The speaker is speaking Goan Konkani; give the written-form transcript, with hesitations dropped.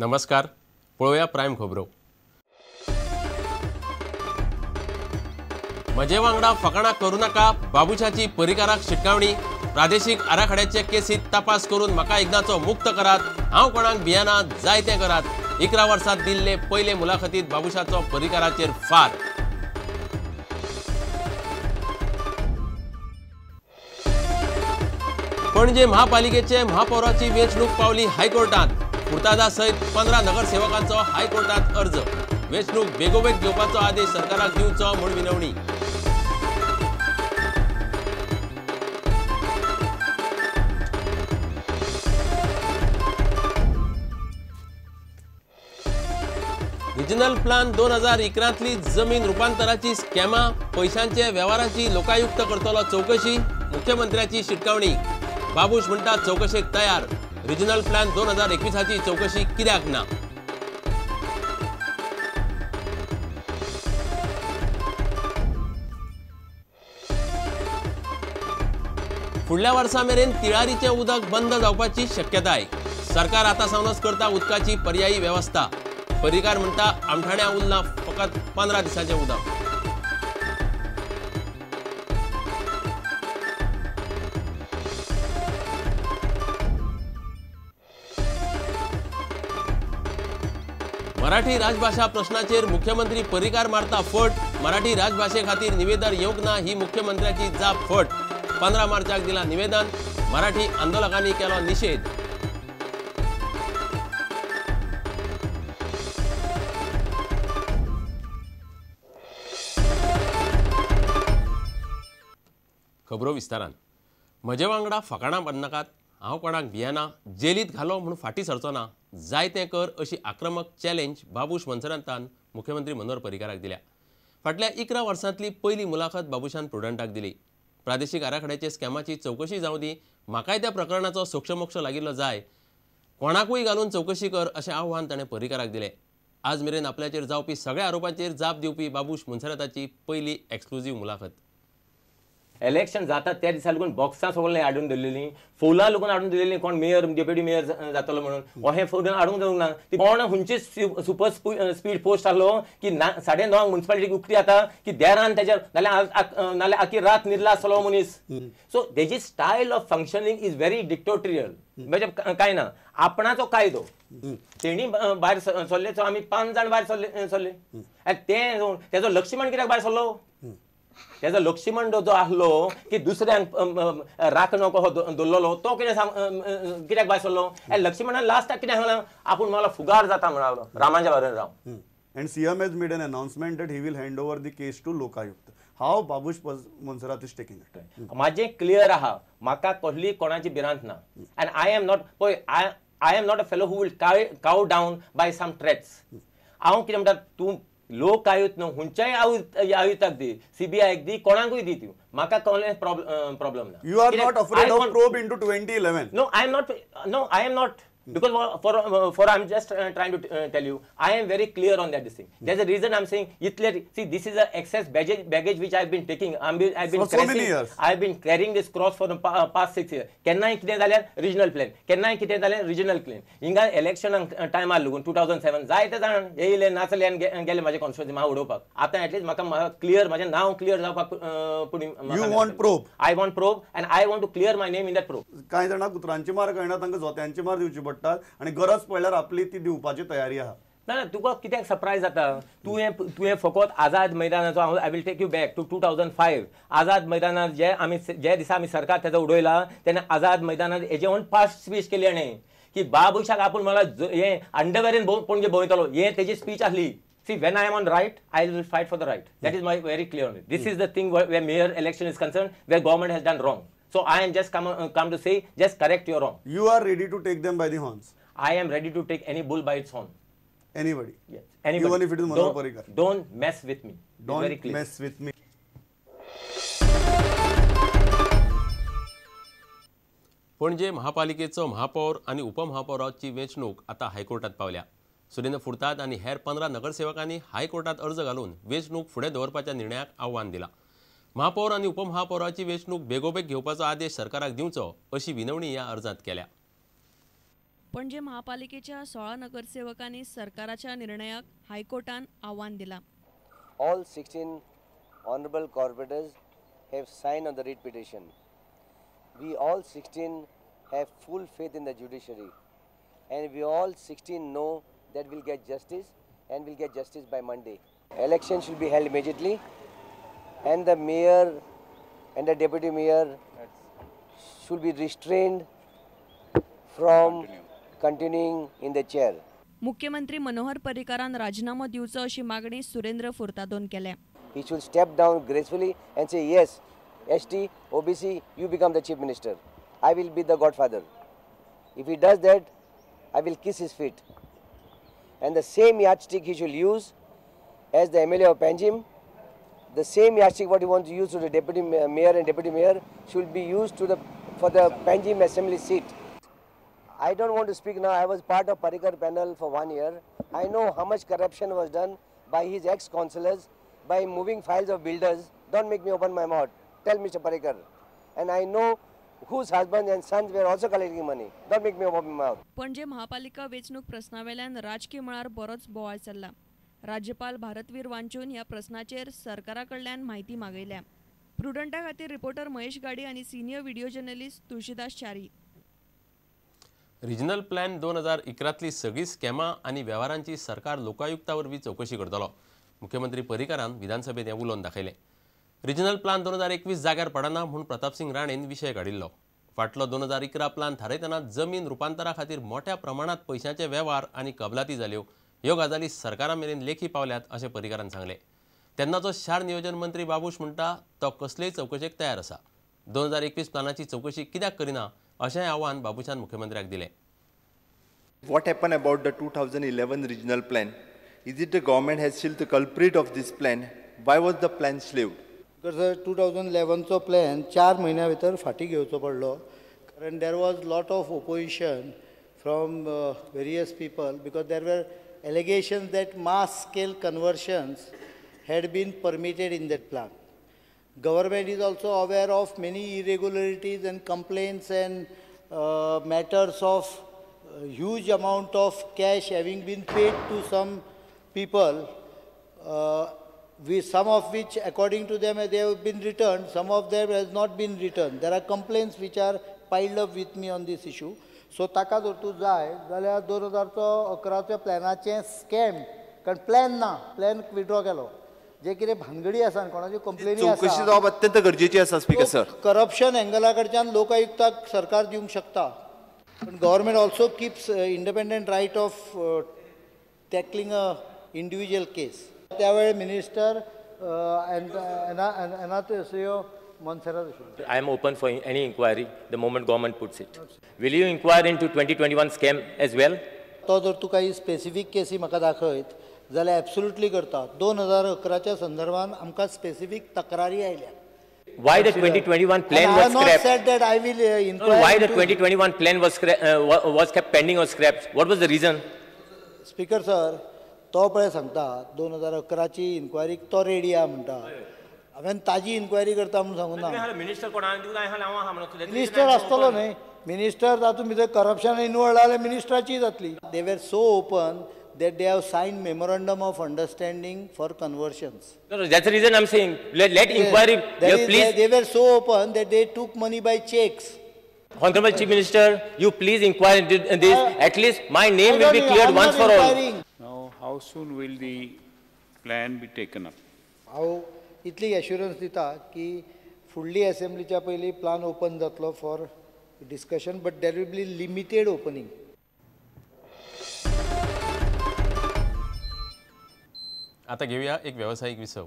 नमस्कार, पळोवया प्रायम खबरो. म्हजे वांगडा फकाणां करूं नाका, बाबुशाची परिकाराक शिटकावणी. प्रादेशीक आराखड्याचे केसीत तपास करून म्हाका एकदांचो मुक्त करात, हांव कोणाक भियेना, जाय तें करात. 11 वर्सां दिल्ले पयले मुलाखतीत बाबुशाचो परिकाराचेर फार. पणजे महापालिकेचे महापौराची वेंचणूक पावली हायकोर्टात. फुर्तादा सयत 15 नगरसेवकांचो हायकोर्टात अर्ज. वेंचणूक बेगोबेग घेवपाचो आदेश सरकाराक दिवचो म्हूण विनवणी. रिजनल प्लान 2011तली जमीन रुपांतराची स्कॅमा, पयशांचे वेव्हाराची लोकायुक्त करतलो चवकशी, मुख्यमंत्र्याची शिटकावणी. बाबूश म्हणटा चवकशेक तयार. रिजनल प्लान 2021ची चवकशी कित्याक ना? फुडल्या वर्सा मेरेन तिळारीचें उदक बंद जावपाची शक्यताय. सरकार आतां सावनच करता उदकाची पर्यायी वेवस्था. पर्रीकार म्हणटा आमठाण्या उरलां फकत 15 दिसांचें उदक. मराठी राजभाशा प्रश्नाचेर मुख्यमंत्री पर्रीकार मारता फट. मराठी राजभाशे खातीर निवेदन येवंक ना ही मुख्यमंत्र्याची जाप फट. 15 मार्चाक दिला निवेदन, मराठी आंदोलकांनी केलो निशेध. खबरो विस्तारान. म्हजे वांगडा फकाणां बांदनाकात, हांव कोणाक भियेना, जेलीत घालो म्हूण फाटीं सरचो ना, जाय तें कर अशी आक्रमक चॅलेंज बाबूश मोन्सेरातान मुख्यमंत्री मनोहर पर्रीकाराक दिल्या. फाटल्या 11 वर्सांतली पयली मुलाखत बाबूशान प्रुडंटाक दिली. प्रादेशीक आराखड्याचे स्कॅमाची चवकशी जावं दी, म्हाकाय त्या प्रकरणाचो सोक्षमोक्ष लागिल्लो जाय, कोणाकूय घालून चवकशी कर अशें आव्हान ताणें पर्रीकाराक दिलें. आज मेरेन आपल्याचेर जावपी सगळ्या आरोपांचेर जाप दिवपी बाबूश मोन्सेराताची पयली एक्सक्लुझीव मुलाखत. इलेक्शन जाता त्या दिसा लागून बॉक्सां सगळें हाडून दवरलेलीं, फुलां लागून हाडून दवरलेलीं, कोण मेयर डेप्युटी मेयर जातलो म्हणून अहें फुलां हाडूंक दवरूंक ना. ती कोण खंयची सुपर स्पीड पोस्ट आहलो की 9:30 मुन्सिपालिटी उक्ती जाता की देरान तेज्या नाल्यार नाल्यार आखी रात न्हिदला आसतलो मनीस. सो तेजी style of functioning is very dictatorial. म्हणजे कांय ना, आपणाचो कायदो तेणी भायर सरले, सो आमी 5 जाण भायर सरले सरले आनी तें तेजो लक्ष्मण कित्याक भायर सरलो? तेजो लक्ष्मण जो आहलो की दुसऱ्यांक राखणो कसो दवरलेलो तो कितें सांग कित्याक भायर सरलो? आनी लक्ष्मणान लास्टाक कितें सांगलां, आपूण मला फुगार जाता म्हणालो रामाच्या Warren Ram. And CM has made an announcement that he will hand over the case to Lokayukta. How Babush Monserrate is taking it? म्हाजें क्लियर आहा, म्हाका कसली कोणाची भिरांत ना. आनी I am not, पळय I am not a fellow who will cow down by some threats. हांव कितें म्हणटा, तूं लोक आयुक्त न्हू, खंयच्याय आयुक्ताक दी, सीबीआयक दी, कोणाकूय दी तूं, म्हाका कसलें प्रॉब्लम ना. You are not afraid of probe into 2011? No, I am not. No, I am not. Because for I'm just trying to tell you, I am very clear on that this thing. There's a reason I'm saying, see, this is a excess baggage which I've been taking. I've been for so many years. I've been carrying this cross for the past 6 years. केन्नाय कितें जाल्यार रिजनल प्लॅन, केन्नाय कितें जाल्यार रिजनल प्लॅन. हिंगा इलेक्शन टायमार लागून 2007 जायते जाण येयले नाचले आनी गेले म्हाजे कॉन्स्टिट्युएन्सी म्हाका उडोवपाक. आतां एटलीस्ट म्हाका क्लियर म्हाजें नांव क्लियर जावपाक. You want probe? I want probe and I want to clear my name in that probe. कांय जाणां कुत्रांची मार कळना, तांकां जोत्यांची मार दिवची पडटा आनी गरज पडल्यार आपली ती दिवपाची तयारी आहा. ना ना, तुका कित्याक सरप्रायज जाता? तुवें फकत आझाद मैदानाचो, हांव I will take you back to 2005. Azad मैदानार जे आमी जे दिसा आमी सरकार तेजो उडयला तेन्ना आझाद मैदानार हेजे own fast speech केली हाणें की बाबूशाक आपूण मला हें अंडरवेरीन पणजे भोंवयतलो, हें तेजी स्पीच आसली. See, when I am on right, I will fight for the right. That is my very clear on it. This is the thing where mayor election is concerned, where government has done wrong. So I am just come to say, just correct your wrong. You are ready to take them by the horns? I am ready to take any bull by its horn. Anybody? Yes. Anybody. Even if it is Manohar Parrikar. Don't mess with me. Don't very clear. Mess with me. Panaji महापालिकेचो महापौर आनी उपमहापौराची वेंचणूक आतां हायकोर्टात पावल्या. सुरेंद्र फुर्ताद आनी हेर 15 नगरसेवकांनी हायकोर्टात अर्ज घालून वेंचणूक फुडें दवरपाच्या निर्णयाक आव्हान दिलां. महापौर आनी उपमहापौराची वेंचणूक बेगोबेग घेवपाचो आदेश सरकाराक दिवचो अशी विनवणी ह्या अर्जांत केल्या. पणजे महापालिकेच्या 16 नगरसेवकांनी सरकाराच्या निर्णयाक हायकोर्टान आव्हान दिलां. All 16 honorable corporators have signed on the writ petition. We all 16 have full faith in the judiciary, and we all 16 know that we'll get justice, and we'll get justice by Monday. Election should be held immediately, and the mayor and the deputy mayor should be restrained from continuing in the chair. मुख्यमंत्री मनोहर पर्रीकारान राजीनामो दिवचो अशी मागणी सुरेंद्र फुर्तादोन केल्या. He should step down gracefully and say, yes, ST, OBC, you become the chief minister. I will be the godfather. If he does that, I will kiss his feet. And the same yardstick he should use as the MLA of Panjim, the same yardstick what he wants to use to the deputy mayor and deputy mayor should be used to the for the Panjim assembly seat. I don't want to speak now. I was part of Parrikar panel for 1 year. I know how much corruption was done by his ex-councillors, by moving files of builders. Don't make me open my mouth. Tell Mr. Parrikar. And I know whose husbands and sons were also collecting money. Don't make me open my mouth. Panaji महापालिका वेंचणूक प्रस्नावेल्यान राजकी मळार बरोच बोवाळ चल्ला. राज्यपाल भारतवीर वांचून ह्या प्रस्नाचेर सरकारा कडल्यान म्हायती मागयल्या. प्रुडंटा खातीर रिपोर्टर महेश गाडी आनी senior video journalist Tulsidas Chari. Regional plan 2011तली सगळी स्कॅमां आनी वेव्हारांची सरकार लोकायुक्ता वरवीं चवकशी करतलो. मुख्यमंत्री पर्रीकारान विधानसभेत हें उलोवन दाखयलें. रिजनल प्लान 2021 जाग्यार पडना म्हूण प्रतापसिंग राणेन विशय काडिल्लो. फाटलो 2011 प्लान थारयतना जमीन रुपांतरा खातीर मोठ्या प्रमाणांत पयशांचे वेव्हार आनी कबलाती जाल्यो. ह्यो गजाली सरकारा मेरेन लेखी पावल्यात अशें पर्रीकारान सांगलें. तेन्नाचो शार नियोजन मंत्री बाबूश म्हणटा तो कसलेय चवकशेक तयार आसा. 2021 प्लानाची चवकशी कित्याक करिना अशें आव्हान बाबूशान मुख्यमंत्र्याक दिलें. What happened about the 2011 regional plan? Is it the government has still the culprit of this plan? Why was the plan shelved? Because 2011 चो प्लॅन 4 म्हयन्या भितर फाटीं घेवचो पडलो, कारण there was lot of opposition from various people because there were allegations that mass scale conversions had been permitted in that plan. Government is also aware of many irregularities and complaints and matters of huge amount of cash having been paid to some people, some of which according to them they have been returned, some of them has not been returned. There are complaints which are piled up with me on this issue. So ताका जर तूं जाय जाल्यार 2011 प्लॅनाचें स्कॅम, कारण प्लॅन ना, प्लॅन विड्रॉ केलो, जे कितें भानगडी आसा कोणाच्यो कंप्लेनी आसा, चवकशी जावप अत्यंत गरजेची आसा. स्पीकर सर, करप्शन एंगला कडच्यान लोकायुक्ताक सरकार दिवंक शकता, पण government also keeps independent right of tackling a individual case. त्यावेळे मिनिस्टर एनाथेसियो मोन्सेरात आशिल्लो. I am open for any inquiry the moment government puts it. Will you inquire into 2021 scam as well? तो जर तूं काही स्पेसिफीक केसी म्हाका दाखयत जाल्यार एब्सोल्युटली करता. 2011च्या संदर्भात आमकां स्पेसिफीक तक्रारी आयल्या. Why the 2021 plan was scrapped? I have not said that I will inquire. Why the 2021 plan was kept pending or scrapped? What was the reason? Speaker sir, तो पळय सांगता 2011ची इन्क्वायरी तो रेडी आहा म्हणटा. हांवें ताजी इन्क्वायरी करता म्हणून सांगूं ना. मिनिस्टर कोण आहा? मिनिस्टर आसतलो न्हय, मिनिस्टर तातूंत भितर करप्शन इनवॉल्व जाल्यार मिनिस्टराची जातली. They were so open that they have signed memorandum of understanding for conversions. No, that's the reason I'm saying, let inquiry, please. They were so open that they took money by checks. Honorable Chief Minister, you please inquire into this. At least my name will be cleared once for all. Now, how soon will the plan be taken up? हांव इतली एश्युरन्स दिता की फुडली असेंब्लीच्या पयलीं प्लान ओपन जातलो for discussion, but there will be limited opening. आता घेऊया एक व्यावसायिक विसव.